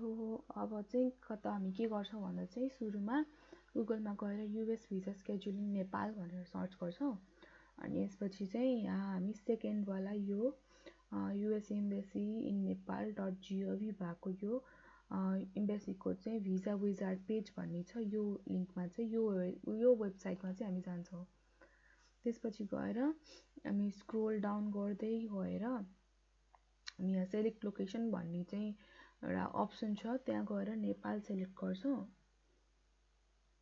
अब चाहिँ कता हामी के गर्छौँ भन्दा चाहिँ सुरुमा गुगलमा गएर युएस भिजा स्केड्युलिङ नेपाल भनेर सर्च गर्छौँ। अनि यसपछि चाहिँ यहाँ हामी सेकेन्डवाला यो US embassy in Nepal .gov भएको यो एम्बेसीको चाहिँ भिजा विजार्ड पेज भन्ने छ, यो लिङ्कमा चाहिँ यो वेबसाइटमा चाहिँ हामी जान्छौँ। त्यसपछि गएर हामी स्क्रोल डाउन गर्दै गएर हामी यहाँ सेलेक्ट लोकेसन भन्ने चाहिँ एउटा अप्सन छ, त्यहाँ गएर नेपाल सेलेक्ट गर्छौँ।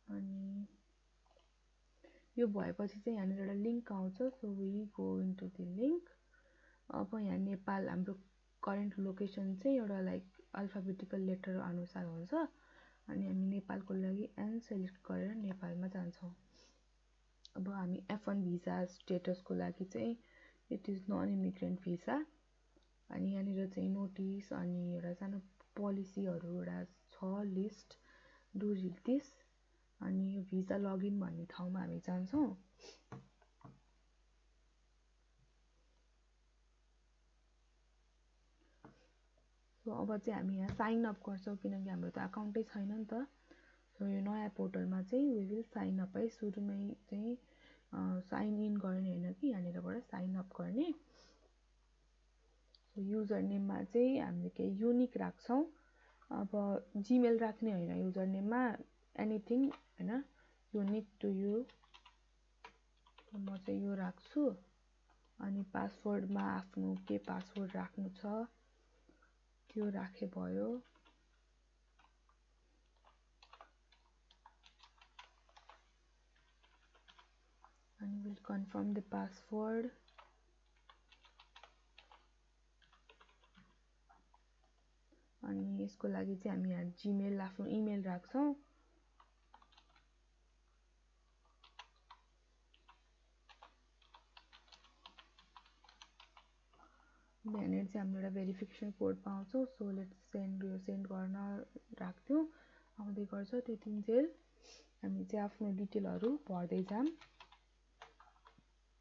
अनि यो भएपछि चाहिँ यहाँनिर एउटा लिङ्क आउँछ, so we go into the link. अब यहाँ नेपाल हाम्रो करेन्ट लोकेसन चाहिँ एउटा लाइक अल्फाबेटिकल लेटर अनुसार हुन्छ। अनि हामी नेपालको लागि एन सेलेक्ट गरेर नेपालमा जान्छौँ। अब हामी F1 भिजा स्टेटसको लागि चाहिँ it is non immigrant visa. अनि यहाँनिर चाहिँ नोटिस अनि एउटा सानो पोलिसीहरू एउटा छ लिस्ट, डु रिड दिस। अनि यो भिजा लगइन भन्ने ठाउँमा हामी जान्छौँ। सो अब चाहिँ हामी यहाँ साइन अप गर्छौँ, किनकि हाम्रो त अकाउन्टै छैन नि त। सो यो नयाँ पोर्टलमा चाहिँ वी विल साइन अप है। सुरुमै चाहिँ साइन इन गर्ने होइन कि यहाँनिरबाट साइन अप गर्ने। सो युजर नेममा चाहिँ हामीले केही युनिक राख्छौँ। अब जिमेल राख्ने होइन युजर नेममा, एनिथिङ होइन, युनिक टु यु। म चाहिँ यो राख्छु। अनि पासवर्डमा आफ्नो के पासवर्ड राख्नु छ त्यो राखे भयो। अनि विल कन्फर्म द पासवर्ड। अनि यसको लागि चाहिँ हामी यहाँ जिमेल आफ्नो इमेल राख्छौँ। यहाँनिर चाहिँ हामीले एउटा भेरिफिकेसन कोड पाउँछौँ। सो लेट्स सेन्ड गर्न राख्थ्यौँ, आउँदै गर्छ त्यतिन्जेल हामी चाहिँ आफ्नो डिटेलहरू भर्दै जाऊँ।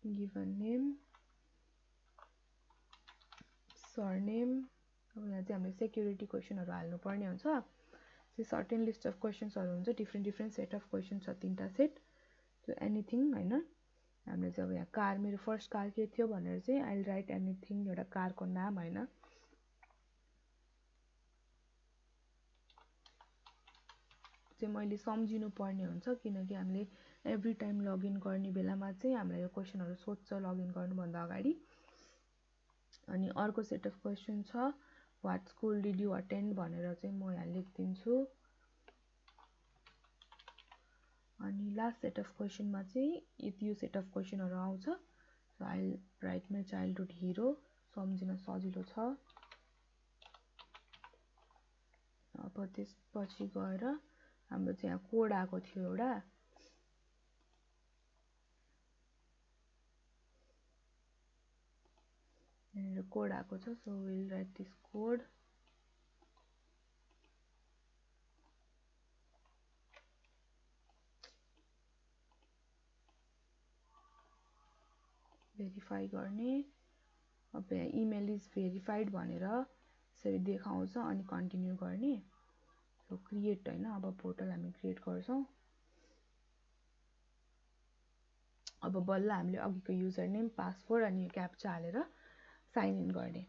Given name, surname. अब यहाँ चाहिँ हामीले सेक्युरिटी क्वेसनहरू हाल्नुपर्ने हुन्छ। चाहिँ सर्टेन लिस्ट अफ क्वेसन्सहरू हुन्छ, डिफ्रेन्ट सेट अफ क्वेसन छ, 3टा सेट। सो एनिथिङ होइन, हामीले चाहिँ अब यहाँ कार, मेरो फर्स्ट कार के थियो भनेर चाहिँ आई राइट एनिथिङ, एउटा कारको नाम होइन। चाहिँ मैले सम्झिनु पर्ने हुन्छ, किनकि हामीले एभ्री टाइम लगइन गर्ने बेलामा चाहिँ हामीलाई यो क्वेसनहरू सोध्छ लगइन गर्नुभन्दा अगाडि। अनि अर्को सेट अफ क्वेसन छ, what school did you attend भनेर चाहिँ म यहाँ लेखिदिन्छु। अनि लास्ट सेट अफ क्वेसनमा चाहिँ यो सेट अफ क्वेसनहरू आउँछ। So I write my childhood hero, सम्झिन सजिलो छ। अब त्यसपछि गएर हाम्रो चाहिँ यहाँ कोड आएको थियो एउटा, यहाँनिर कोड आएको छ। So will write this code. Verify गर्ने। अब यहाँ इमेल इज भेरिफाइड भनेर यसरी देखाउँछ, अनि कन्टिन्यू गर्ने। सो क्रिएट होइन, अब पोर्टल हामी क्रिएट गर्छौँ। अब बल्ल हामीले अघिको युजर नेम, पासवर्ड अनि क्याप्चा हालेर साइन इन गर्ने।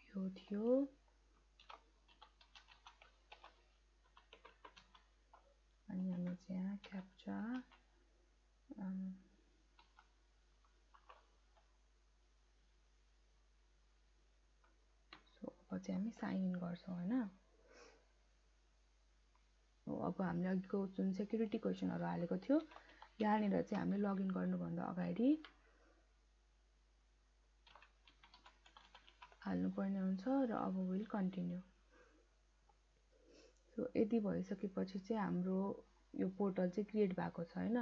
यो थियो। अनि हामी चाहिँ यहाँ क्याप्चा सो अब चाहिँ हामी साइन इन गर्छौँ होइन। अब हामीले अघिको जुन सेक्युरिटी क्वेसनहरू हालेको थियो, यहाँनिर चाहिँ हामीले लगइन गर्नुभन्दा अगाडि हाल्नुपर्ने हुन्छ। र अब विल कन्टिन्यू। सो यति भइसकेपछि चाहिँ हाम्रो यो पोर्टल चाहिँ क्रिएट भएको छ होइन।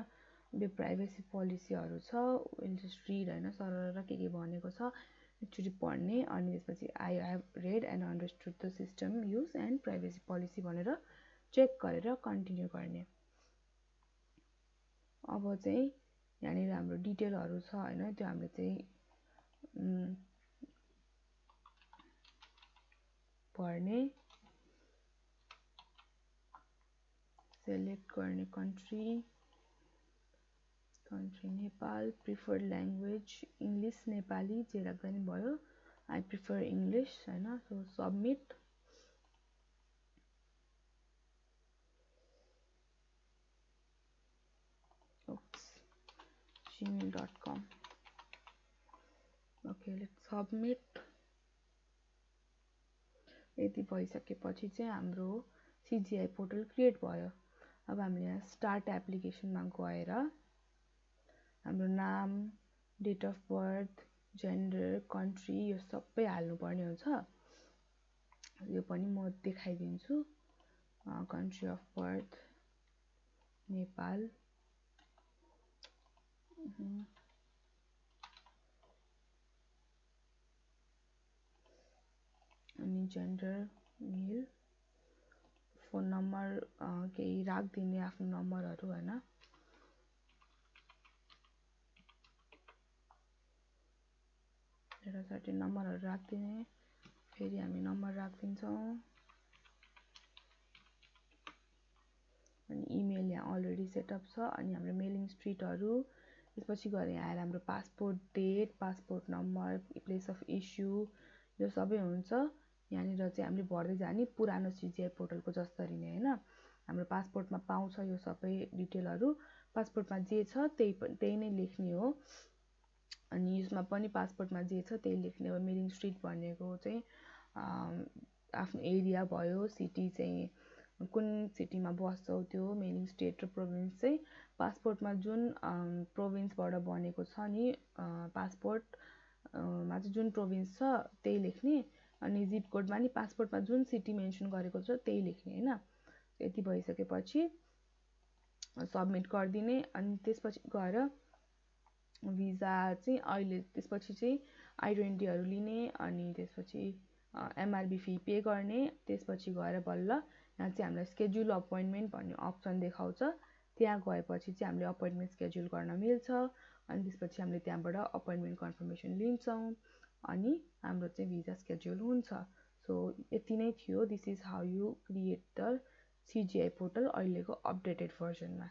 यो प्राइभेसी पोलिसीहरू छ, विल जस्ट रिड होइन, सरर के भनेको छ एकचोटि पढ्ने। अनि त्यसपछि I have red and understood the system use and privacy policy भनेर चेक गरेर कन्टिन्यू गर्ने। अब चाहिँ यहाँनिर हाम्रो डिटेलहरू छ होइन, त्यो हामीले चाहिँ पर्ने, सेलेक्ट गर्ने country Nepal, preferred language English Nepali जे राख्दा नि भयो, आई प्रिफर इङ्ग्लिस हैन। So submit. gmail.com। Okay, let's submit. यति भइसकेपछि चाहिँ हाम्रो सिजिआई पोर्टल क्रिएट भयो। अब हामीले यहाँ स्टार्ट एप्लिकेसनमा गएर हाम्रो नाम, date of birth, gender, country यो सबै हाल्नुपर्ने हुन्छ। यो पनि म देखाइदिन्छु। कन्ट्री अफ बर्थ नेपाल, अनि जेन्डर मेल, फोन नम्बर केही राखिदिने आफ्नो नम्बरहरू हैन। एउटा सर्टेन नम्बरहरू राखिदिने, फेरि हामी नम्बर राखिदिन्छौँ। अनि इमेल यहाँ अलरेडी सेटअप छ। अनि हाम्रो मेलिङ स्ट्रिटहरू, त्यसपछि गएर यहाँ आएर हाम्रो passport date, passport number, place of issue यो सबै हुन्छ। यहाँनिर चाहिँ हामीले भर्दै जाने पुरानो सिजिआई पोर्टलको जस्तरी नै हैन। हाम्रो पासपोर्टमा पाउँछ यो सबै डिटेलहरू, पासपोर्टमा जे छ त्यही नै लेख्ने हो। अनि यसमा पनि पासपोर्टमा जे छ त्यही लेख्ने हो। मेलिङ स्ट्रिट भनेको चाहिँ आफ्नो एरिया भयो, सिटी चाहिँ कुन सिटीमा बस्छौ त्यो, मेलिङ स्टेट र प्रोभिन्स चाहिँ पासपोर्टमा जुन प्रोभिन्सबाट बनेको छ नि पासपोर्टमा चाहिँ जुन प्रोभिन्स छ त्यही लेख्ने। अनि जिप कोडमा नि पासपोर्टमा जुन सिटी मेन्सन गरेको छ त्यही लेख्ने हैन। यति भइसकेपछि सबमिट गरिदिने। अनि त्यसपछि गएर भिजा चाहिँ अहिले त्यसपछि चाहिँ आइडेन्टिटीहरू लिने, अनि त्यसपछि एमआरबी फी पे गर्ने। त्यसपछि गएर बल्ल यहाँ चाहिँ हामीलाई स्केड्युल अपोइन्टमेन्ट भन्ने अप्सन देखाउँछ। त्यहाँ गएपछि चाहिँ हामीले अपोइन्टमेन्ट स्केड्युल गर्न मिल्छ। अनि त्यसपछि हामीले त्यहाँबाट अपोइन्टमेन्ट कन्फर्मेसन लिन्छौँ अनि हाम्रो चाहिँ भिजा स्केड्युल हुन्छ। सो यति नै थियो। This is how you create the CGI portal अहिलेको अपडेटेड भर्जनमा।